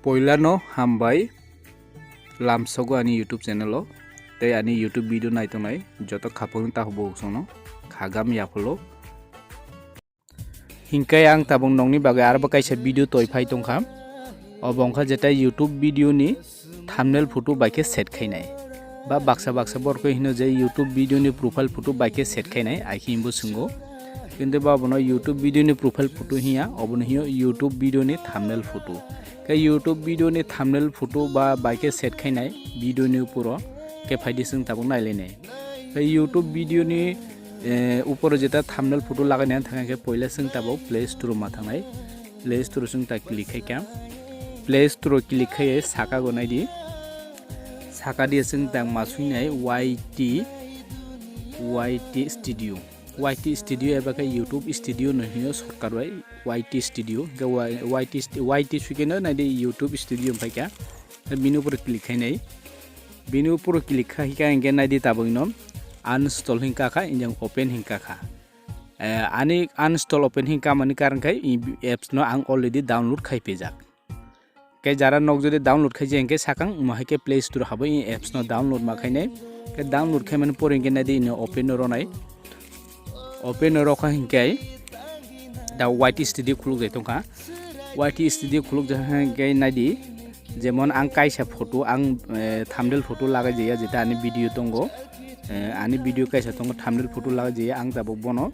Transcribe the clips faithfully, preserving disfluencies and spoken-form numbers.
Poilano hambai lamsogo ani YouTube channel o, tei ani YouTube video naitongnai joto khapangni takhuk bukhuk songno khagam yaphalo. Hinkhe ang tabuk nokni bagwi arbo kaisa video toi phai tongkha. Obo wngkha jeta YouTube video ni thumbnail photo bai khe set khainai. Ba baksa baksa borok hino je YouTube video ni profile photo bai khe set khainai, ai khe bo swngo. Kintu ba bono YouTube video ni profile photo hiya, obono hiyo YouTube video ni thumbnail photo. Khe YouTube video ni thumbnail photo ba bai khe set khainai video ni uporo khe phaidi chwng tabuk nailainai. Khe YouTube video ni, eh, uporo jeta thumbnail photo lagaina thangkha khe poila chwng tabuk Play Store ma thangnai. Play Store chwng ta click khaikha. Play Store click khaiya saka go naidi. Saka dia chwng ta ma swinai Y T, Y T Studio. Y T Studio eba khe YouTube Studio no hino shortcut bai Y T Studio. Khe Y-, Y T st-, Y T swikeno naidi YouTube Studio wngphaikha. Bini upor click khainai. Bini upor click khaikha hinkhe naidi tabukno uninstall hinkha kha, injang open hinkha kha. Eh, ani uninstall open hinkha mani karon khai i apps no ang already download khai pejak. Khe jara nok jodi download khaijak hinkhe sakang mo hai khe Play Store habo i apps no download ma khainai. Khe download khai mani pore hinkhe naidi ino open no ronai. Open no rokha hinkhe da Y T Studio khuluk jai tongkha. Y T Studio khuluk jai hinkhe naidi jemon ang kaisa photo ang, eh, thumbnail photo lagai jaya jeta ani video tongo. Eh, ani video kaisa tongo thumbnail photo lagai jaya ang tabuk bono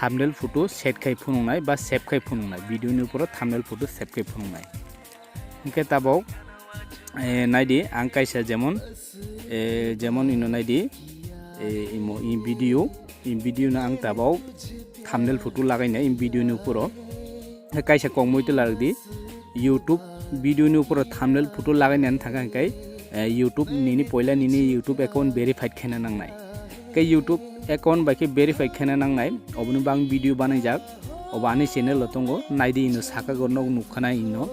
thumbnail photo set khai phunuknai ba save khai phunuknai video ni uporo thumbnail photo save khai phunuknai. Hinkhe tabuk, eh, naidi ang kaisa jemon, eh, jemon ino naidi, eh, imo i video, i video no ang tabuk thumbnail photo lagainai i video ni uporo. Kaisa kok mui twi larwk di, YouTube video ni uporo thumbnail photo lagainani thangkha hinkhe, eh, YouTube nini poila nini YouTube account verified khaina nangnai. Khe YouTube account bai khe verified khaina nangnai, oboni bo ang video banaijak. Obo ani channel o tongo, naidi ino saka go nog nukkhana ino,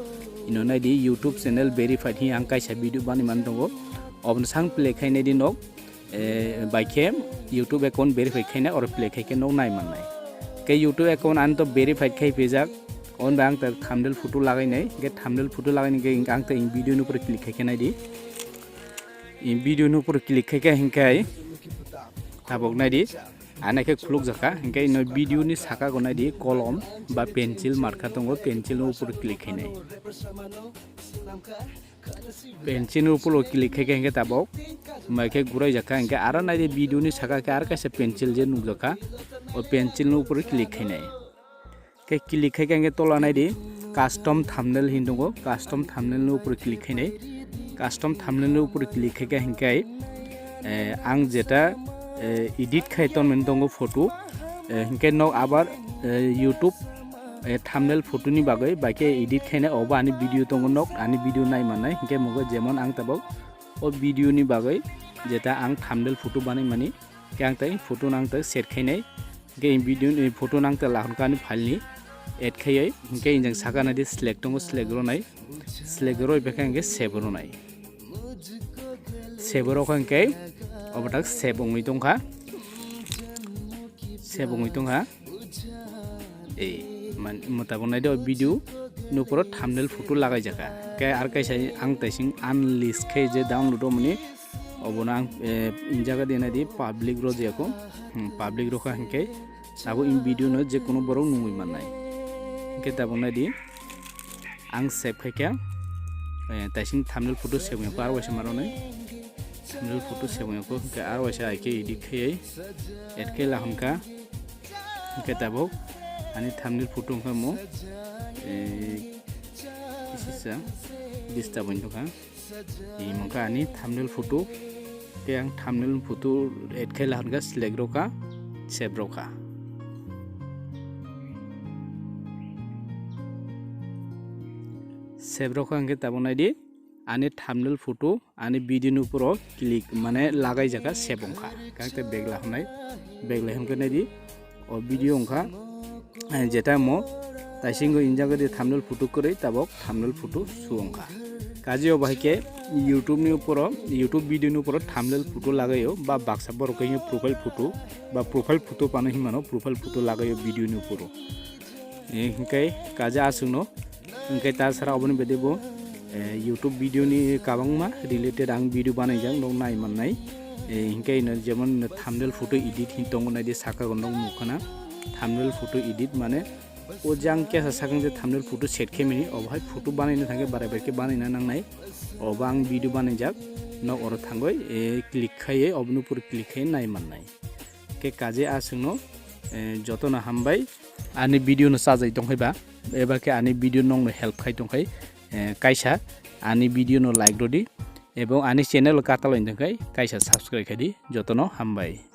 ino naidi YouTube channel verified hi ang kaisa video banimani tongo, obono sang play khai naidi nog, eh, bai khe YouTube account verified khaina oro play khai khe nog nai mannai. Khe YouTube account ani to verified khai pejak, on bai ang ta thumbnail photo lagai nai, khe thumbnail photo lagai nai khe ang ta in video ni upor click khai khe naidi. In video ni upor click khai khe hinkhai tabok naidi. Ani khe khuluk jakha, hinkhe ino video ni saka go naidi kolom ba pencil marka tongo, pencil ni upor click khainai. Pencil ni upor click khaikhe hinkhe tabok mai khe gurai jakha, hinkhe aro naidi video ni saka khe aro kaisa pencil je nukjakha, o pencil ni upor click khainai. Khe click khai khe ang khe tola naidi custom thumbnail hin tongo, custom thumbnail ni upor click khainai. Custom thumbnail ni upor click khai khe hinkhe, eh, ang jeta, eh, edit khai tonmani tongo photo, eh, hinkhe nok abar, eh, YouTube, eh, thumbnail photo ni bagwi bai khe edit khainai, obo ani video tongo nok, ani video nai mannai, hinkhe mugo jemon ang tabok o video ni bagwi jeta ang thumbnail photo banai mani, khe ang tai photo nang tai set khainai. Hingke in video ni photo nang ta lahon kani file ni add khaioi, hingke injang saka nadi select tongo, select ronai, select roi pekha hingke save ronai. Save rokha hingke obotak save wngwi tongkha, save wngwi tongkha. Ei man mutabok nai do video nuporo thumbnail photo lagai jaka, ke ar kaisa ang taising unlist khe je download o mani. Obono ang, eh, injaga di nai di public rw jaya kho. Hmm, public rw kha hingke abo in video no je kono borok nungwi mannai. Hingke tabok nai di ang save khai kha, eh, taising thumbnail photo save wngya kho, aro waisa maro nai. Thumbnail photo save wngya kho, hingke aro waisa ai khe edit khai, add khai la hwn kha. Hingke tabok ani thumbnail photo wngkha mo, eh, kisisa disturb wngkha. Imo khe ani thumbnail photo. Khe ang thumbnail photo add khai lahon kha, select rokha, save rokha. Save rokha hingke tabok nai di, ani thumbnail photo ani video ni uporo click mane lagai jaka save wngkha. Khe ang tei back lahonai, back lahon khe nai di. O video wngkha, eh, jeta mo taisingo injago di thumbnail photo kwrwi, tabok thumbnail photo su wngkha. Kaje o bahai khe YouTube ni uporo, YouTube video ni uporo thumbnail photo lagaio, ba baksa borok khe profile photo, ba profile photo pano hinmano, profile photo lagaio video ni uporo. Eh, hingke kaje aswkno, hingke ta sara oboni bede bo Eh, YouTube video ni kabangma related ang video banaijak, nok nai mannai. Eh, hinkhe ino jemon ino thumbnail photo edit hin tongo, naidi saka o nok nukha na thumbnail photo edit mane o jang kesa sakang je thumbnail photo set khe mini, obo hai photo banaina thangkhe barai bai khe banaina nangnai. Obo ang video banaijak, nok oro thangoi, eh, click khaiye, oboni upor click khaiye nai mannai. Khe kaje aswkno, eh, jotono hambai. Ani video no chajai tongkhai ba, eba khe ani video nokno help khai tongkhai, eh, kaisa ani video no like rodi, ebong ani channel o katal wng tongkhai kaisa subscribe khai di, jotono hambai.